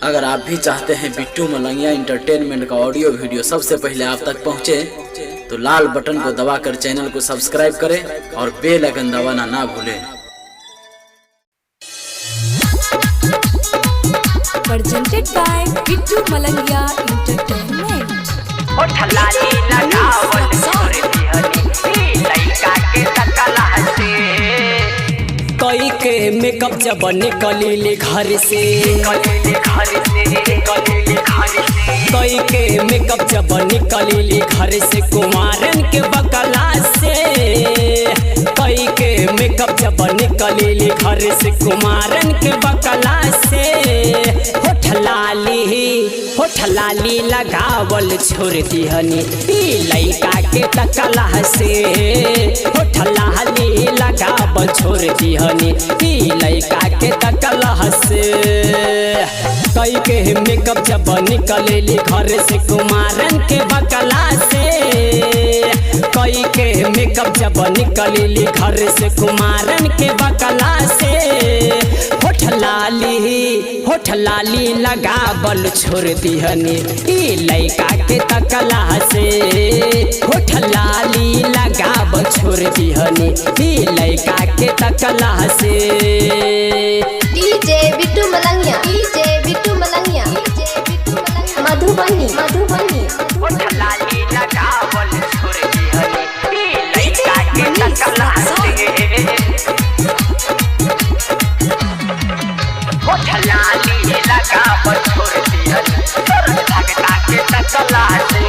अगर आप भी चाहते हैं बिट्टू मलंगिया इंटरटेनमेंट का ऑडियो वीडियो सबसे पहले आप तक पहुंचे, तो लाल बटन को दबाकर चैनल को सब्सक्राइब करें और बेल आइकन दबाना ना भूलें। Presented by Bittu Malangia Entertainment. ओठलाली लगावल छोड़ दिहनी ई लइका के तकला से। कई के मेकअप जब निकली घर से, निकली घर से, निकली घर से। कई के मेकअप जब निकली घर से कुमारन के बकला से। कई के मेकअप जब निकली घर से कुमारन के बकला से। होठ लाली, होठ लाली लगावल छोड़ दिहनी ई लइका के तकला से। होठ लाली लगावल छोड़ दिहनी ई लइका के तकला से। कई के मेकअप जब निकलेली घर से कुमारन के बकला से। कई के मेकअप जब निकलेली घर से कुमारन के बकला से। होठ लाली, होठ लाली लगावल छोड़ दिहनी ई लइका के तकला से। होठ लाली लगावल छोड़ दिहनी ई लइका के तकला से। DJ Bittu Malangia, DJ Bittu Malangia, DJ Bittu Malangia, Madhubani, Madhubani. ओठलाली लगावल छोड़ दिहनी ई लइका के तकला से। ओठलाली लगावल छोड़ दिहनी तोर भगता के तकला से।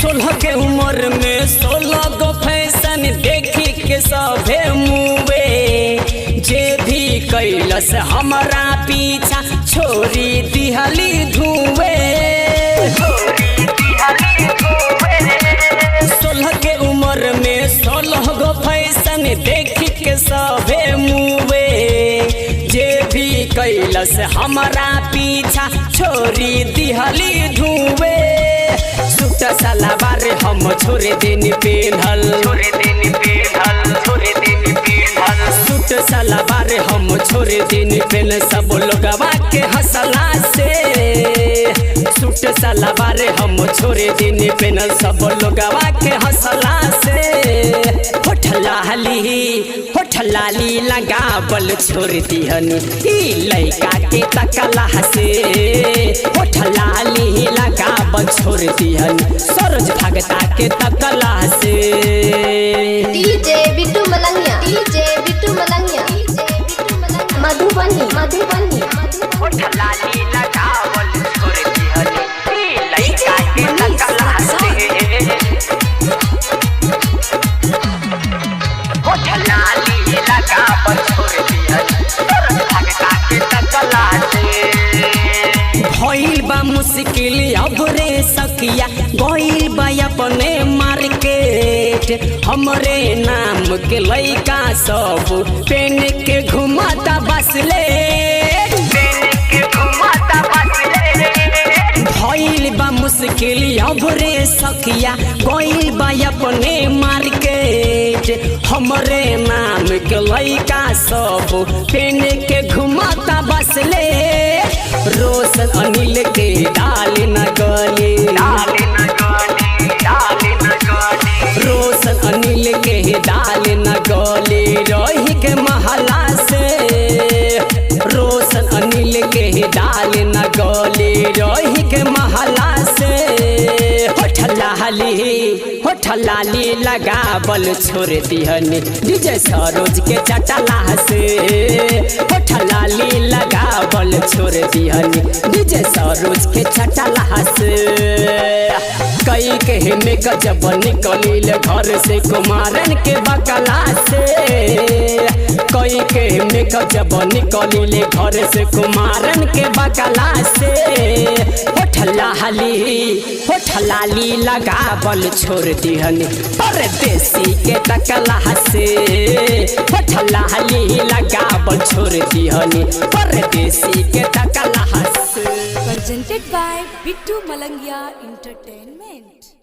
16 के उम्र में 16 गो फैशन देखी के सभे मुवे। जे भी कैलस हमरा पीछा छोरी दिहली धुवे। छोरी दिहनी धुवे। 16 के उम्र में 16 गो फैशन देखी के सभे मुवे। जे भी कैलस हमरा पीछा छोरी दिहली धुवे। सूट सलवार हम छोड़ दिन पेन्हल, छोड़ दिन पेन्हल, छोड़ दिन पेन्हल। सूट सलवार हम छोड़ दिन पेन सब लोगवा के हंसला से। सूट सलवार हम छोड़ दिन पेन सब लोगवा के हंसला से। होठ लाली, होठ लाली लगावल छोड़ दिहनी ई लइका के तकला से। होठ लाली लगावल छोड़ दिहनी सरोज भगता के तकला से। DJ Bittu Malangia, DJ Bittu Malangia, DJ Bittu Malangia, Madhubani, Madhubani, Madhubani. ओठलाली लगावल छोड़ दिहनी ई लइका के तकला से। ओठलाली लगावल छोड़ दिहनी तोर भगता के तकला से। भइल बा मुश्किल अब रे सखिया, गइल बा अपने मार्केट। हमरे नाम के लइका सब पेन के घुमाता बसले। पेन के घुमाता बसले। भइल बा मुश्किल अब रे सखिया, गइल बा अपने मार्केट। हमरे नाम के लइका सब पेन के घुमाता बसले। रोशन अनिल के डाल न गली, डाल न गली, डाल न गली। रोशन अनिल के डाल न गली रही के महला से। रोशन अनिल के डाल न गली रही के महला से। होठ लाली, होठ लाली लगावल छोड़ दिहनी डीजे सरोज के चटला से। होठ लाली लगावल छोड़ दिहनी डीजे सरोज के चटला से। कई के मेकअप जब निकलिल घर से कुमारन के बकला से। कई के मेकअप जब निकलिल घर से कुमारन के बकला से। होठ लाली, होठ लाली लगावल छोड़ दिहनी परदेसी के तकला से। होठ लाली लगावल छोड़ दिहनी परदेसी के तकला से। Presented by Bittu Malangia Entertainment.